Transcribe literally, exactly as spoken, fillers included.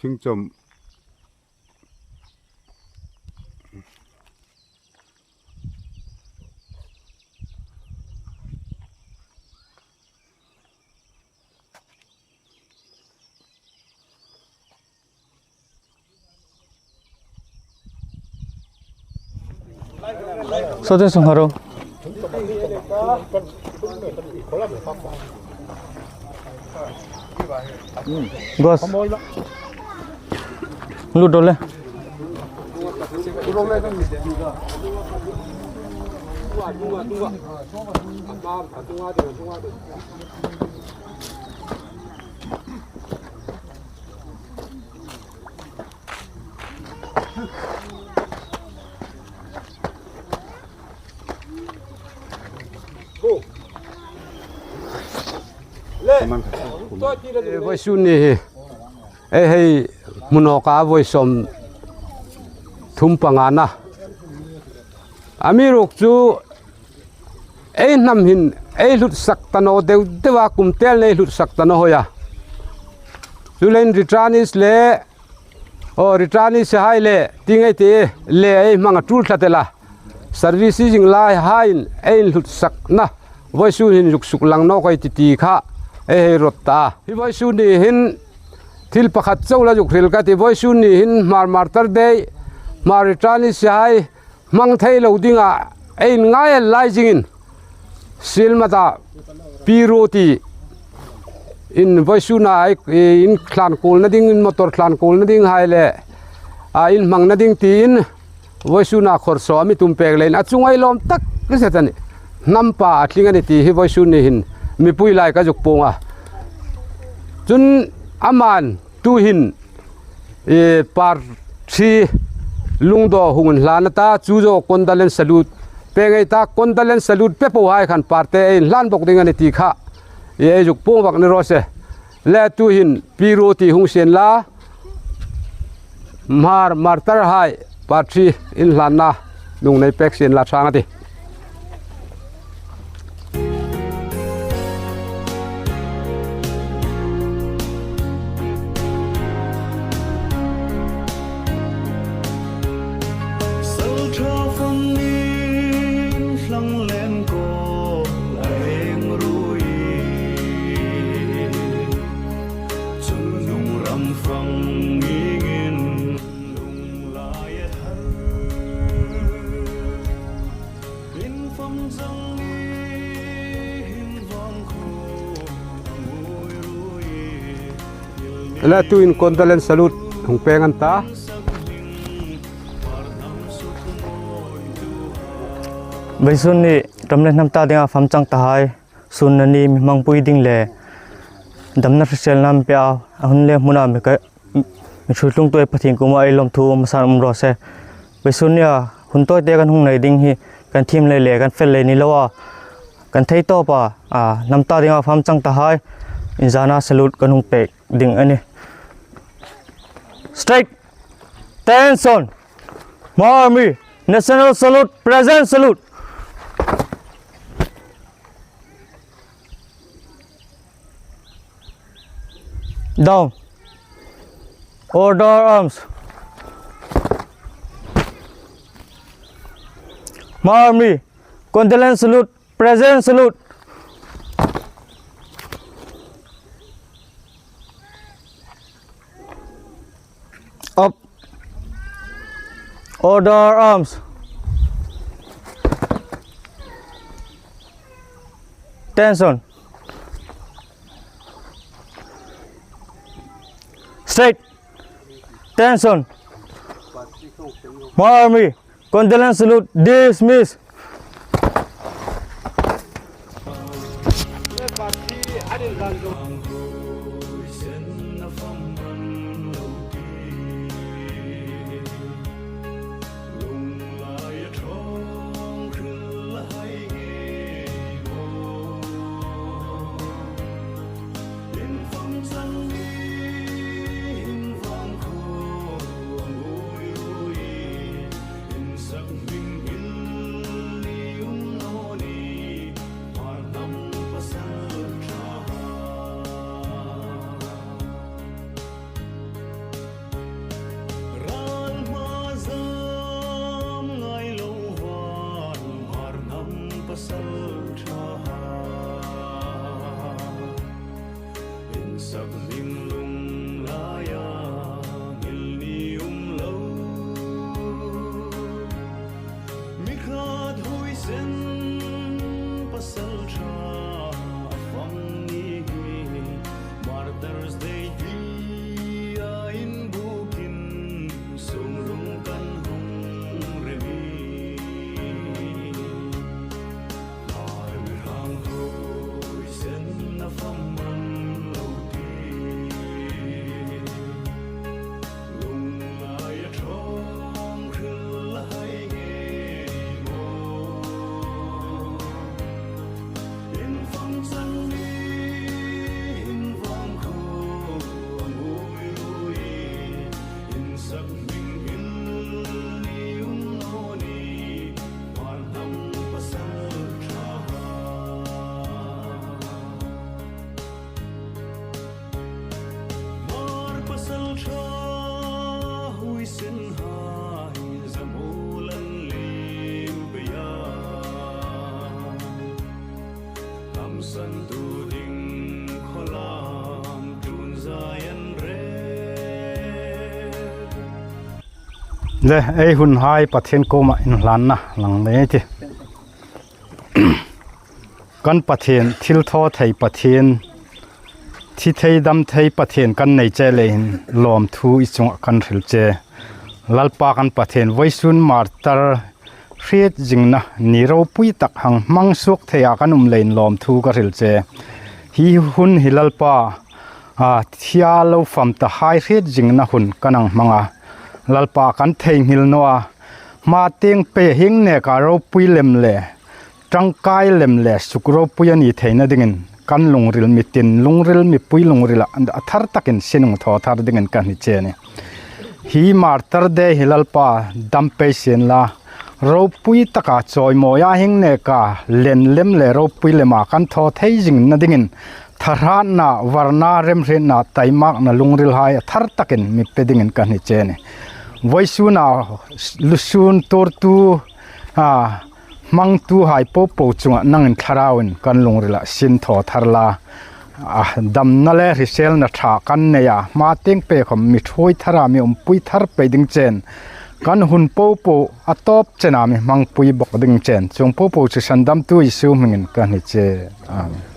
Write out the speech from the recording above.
Thingchom. Sote sung haro. Gos. Lu dole. Vawisun ni hi, ei hei hmu nawk a, vawi sawmthum panga na. Amiruokchu ei hnam hin ei hlutsak ta naw deu deu a, kum tel nei hlutsak ta naw hoi a. Chuleiin returnees le, aw, returnees hai le, ti ngei ti le, ei hmang a tul tlat el a. Service zing lai haiin ei inhlutsakna vawisun hin zuk suklang nawk ei ti ti kha ei hei rawt ta. Hi vawisun ni hin thil pakhat chau la zuk hril ka ti, vawisun ni hin Hmar Martyr Day, Hmar returnees hai hmang thei lo dinga ei inngai el lai zingin, Sielmata Pi Ruti in vawisuna ei, in thlan kuolna ding, in motor thlan kuolna ding hai le, a, in hmangna ding tiin vawisuna khawrsaw mi tum pek leiin a chunga ei lawm tak zet a nih. Hnam pa a tling a nih ti hi vawisun ni hin mipui lai ka zuk puong a. Chun aman tuhin, e, party lungdaw hung inhlan a ta, chu zo condolence salute pe ngei ta, condolence salute pe po hai khan party ei inhlan bawk ding a nih ti kha, e, ei zuk puong vak ni raw se. Le tuhin Pi Ruti hung sien la, Hmar Martyr hai party inhlanna nung nei pek sien la chang a ti. Ela tuin condolence salute hung pek an ta. Vawisun ni ram le hnam ta dinga fam chang ta hai, sunna ni mi hmangpui ding le damna hriselna mi pe a, a hun le hmuna mi ka, mi ṭhuoi tlungtu ei Pathien kuoma ei lawmthu hmasan um raw se. Vawisun nia hun tawite kan hung nei ding hi kan thiem lei le kan fel lei ni lo a, kan thei tawpa, a, hnam ta dinga fam chang ta hai inzana salute kan hung pek ding a nih. Straight. Attention. Hmar Army. National salute. Present salute. Down. Order arms. Hmar Army. Condolence salute. Present salute. Up. Order arms. Attention. Straight. Attention. Hmar Army. Condolence salute, dismiss. Le, ei hunhai Pathien kuomah inhlanna lang nei ei tih. Kan Pathien, thilthawthei Pathien, thithei damthei Pathien kan nei che leiin lawmthu i chungah kan hril che. Lalpa kan Pathien, vawisun martar hriet zingna ni ropui tak hang hmang suok theia kan um leiin lawmthu ka hril che. Hi hun hi Lalpa, a, thia lo fam tahai hriet zingna hun kan hang hmang a. Lalpa kan theinghil naw a. Hma tieng pei hieng neka ropui lem le, tangkai lem le suk ropui a ni theina dingin kan lungril mi tin, lungril mipui lungrila a thar takin sin hung thaw thar dingin kan hni che a nih. Hi Martyr Day hi Lalpa dam pei sien la, ropui taka chawimawia hieng neka len lem le ropui lema kan thaw thei zingna dingin thahrâtna, varna, remhrietna, taimakna lungrilhai a thar takin mi pe dingin kan hni che a nih. Vawisuna lusun tuortu, a, hmangtuhai popo chunga nangin thlarauin kan lungrila sin thaw thar la. A, damna le hriselna ṭha kan nei a, hma tieng pei khawm mi ṭhuoi thara mi umpui thar pei ding chen, kan hun popo a tawp chena mi hmangpui bawk ding chen, chuong popo chu sandamtu Isu hmingin kan hni che. Amen.